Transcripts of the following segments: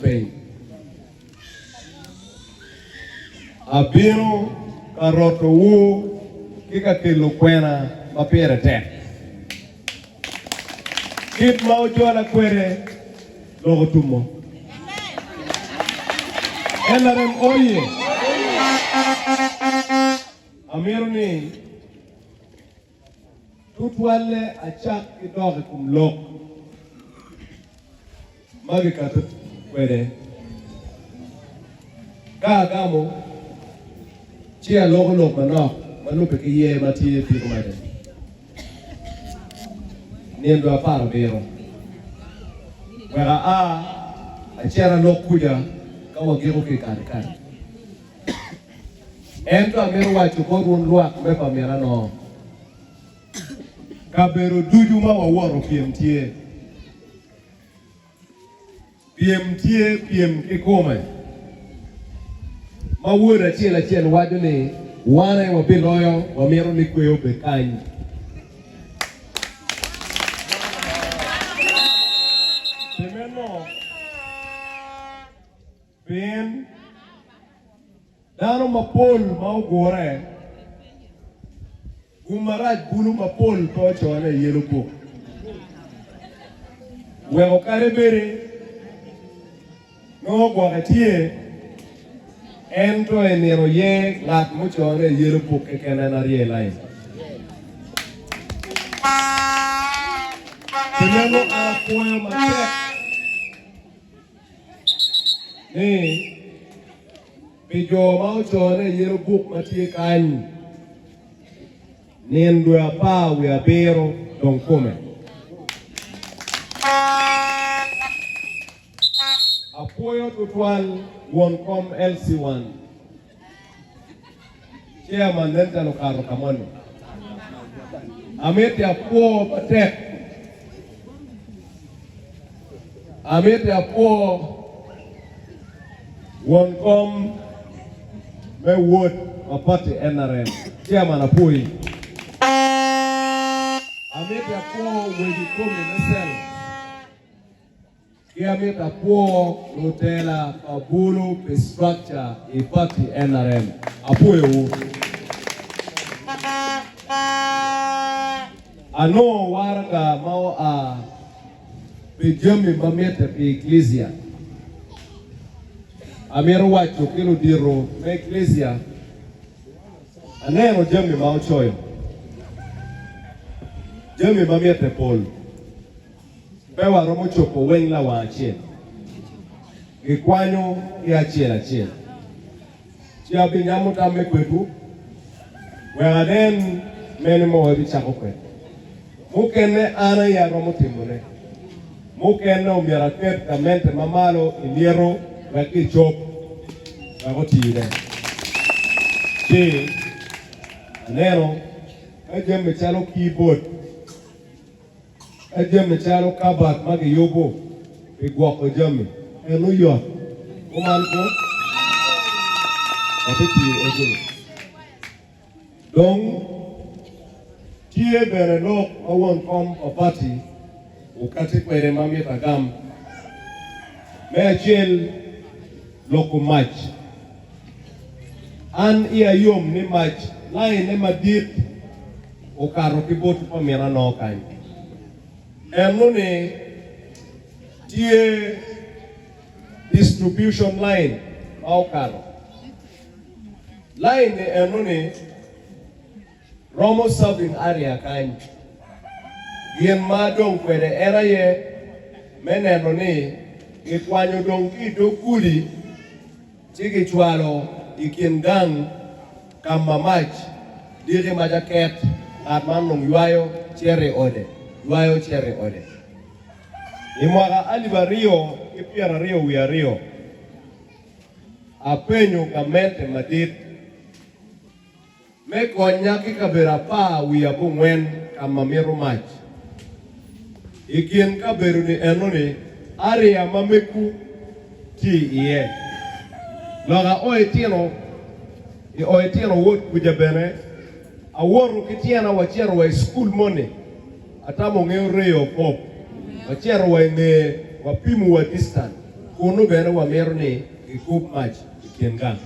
Piny. Abino ka rotowu ki ka kelo kwena ma pire tek. Kit ma wujola kwede lok otumo. NRM oye! Amito ni tutwalle acak ki dok i kom lok. Ma gikato kwede. Ka agamo, ci aloko lok manok ma lubbe ki yer ma tye piko mada nino 17. Wek aa acit alok kuca ka wagiko ki i katikati. Ento amito waco bot wun lwak me pa mina no, kabedo ducu ma wawoto pyem tye. Pyem tye pyem kikome, ma wod acel acel waco ni, Wan aye wabiloyo, wamito ni kwe obed kany. Pi meno, pien dano mapol ma ogure, Gum marac bulu mapol pe ocone i yelo buk. Weko kadi bedi nongo gwoke tye, ento i nino ye ngat mucone i yelo buk keken en arye i lain. Pi meno an apwoyo matek ni pi jo ma ocone i yelo buk ma tye kany, Nin dwe 17 dong kome. Apwoyo tutwal won kom LC1, Chairman nen calo okato ka moni. Amiti apwo matek. Amiti apwo won kom me wod ma party NRM. Chairman apwoyi. Amiti apwo wegi komi me cell ki amiti apwo lutela pa bulu pi structure i party NRM. Apwoyowu. Anongo waraga ma oa pi jami ma mitte pi Eklisia. Amito waco ki ludito me Eklisia, aneno jami ma ocoyo. Jami ma mitte pol. Pe waromo cobo weng lawang acel. Gikwanyo ki acel acel. Ci abinyamo tamme kwedwu wek anen mene ma wabicako kwede. Mukene an aye aromo timone, mukene omyero aket gamente ma malo i lyeto wek gicob wek otine. Ci aneno ka jami calo keyboard, Ka jami calo kabat ma giyubo pi gwoko jami eno yot kuman ko, wabitiyo egoni. Dong tye bene lok ma won kom pa pati okati kwede ma mito agam. Me acel, loko mac. An iya yom ni mac laine madit okato ki botwu pa mina noo kany. Eno ni tye distribution line ma okato. Line ni eno ni romo serving area kany. Gin ma adong kwede en aye me neno ni gikwanyo dong ki i dog gudi ci gicwalo i kin gang ka ma mac diki mac aket, ngat man dong ywayo cito i ode, ywayo cito i ode. I mwaka alip 2022, apenyo gamente madit Me konya ki kabedo 14 ka ma mito mac. I kin kabedo-ni enoni, ariya ma megwu tye iye. Loka Oetino, i Oetino wod kuca bene, awoto ki tyena wacito wa i cukul moni, atamo ngeyo Ray of Hope, wacito wa i ngeye, wapimo wa distan. Kunnu bene wamito ni gikub mac i kin gang.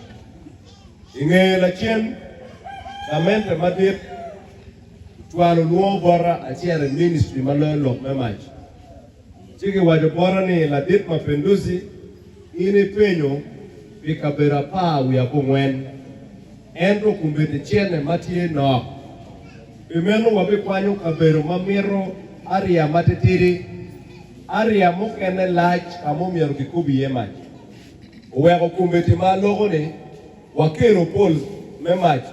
I ngeye lacen, gamente madit ocwalo lwongo bota acito i ministri ma loyo lok me mac. Ci giwaco bota ni, Ladit Mapenduzi, in ipenyo pi kabedo apar wiye abongwen, ento kombeddi cente ma tye nok. Pi meno wabikwanyo kabedo ma mito ariya matitidi, ariya mukene lac ka ma omyero gikub iye mac. Oweko kombeddi ma aloko-ni, wakelo pol me mac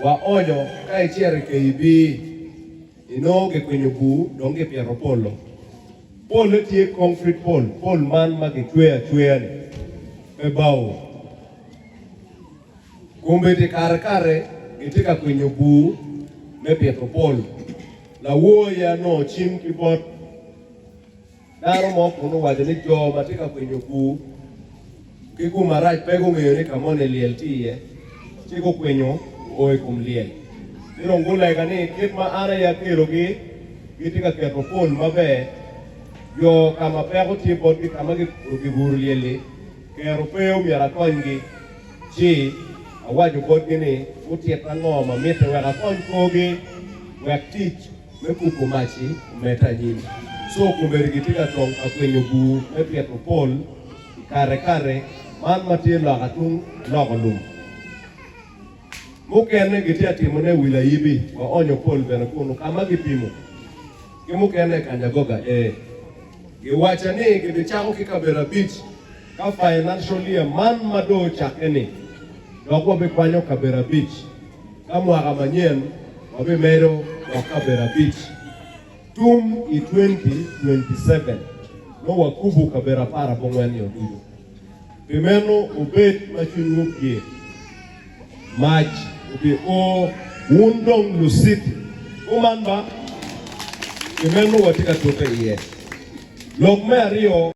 waonyo ka icito i KEB. Inongo gikwinyo bur dong gipito polo. Polle tye concrete pole, pol man ma gicweyo acweya-ni, pe bao. Kombeddi kare kare gitye ka kwinyo bur me pito pol. Lawor aye anongo cim ki bot Dano mo kun owaco ni jo ma tye ka kwinyo bur ki gum marac pe gungeyo ni ka moni lyel tye iye, ci gukwinyo oo i kom lyel. Ci dong gulega ni kit ma an aye akelogi, gitye ka keto pol maber, jo ka ma peko tye botgi ka ma giguro lyel-li, kero pe omyero akonygi. Ci awaco botgi ni gutitta ngo ma mitte wek akony korgi wek tic me kubo mac-ci omedde anyim. Co kombeddi gitye ka tong ka kwinyo bur me pito pol i kare kare man ma tye loka tung loko lum. Mukene gitye ka timone i wi layibi wa onyo pol bene kunu ka ma gipimo ki mukene i Kanyagoga ee. Giwacca ni gibicako ki kabedo abic ka financial year man ma dong ocakke-ni dok wabikwanyo kabedo abic. Ka mwaka manyen wabimedo dok kabedo abic tum i 2027 nongo wakubo kabedo aparabongwen nio ducu. Pi meno wubed ma cwinywu opye, mac obi-o wun dong luciti. Kuman ba, pi meno watye ka tute iye. Lok me aryo.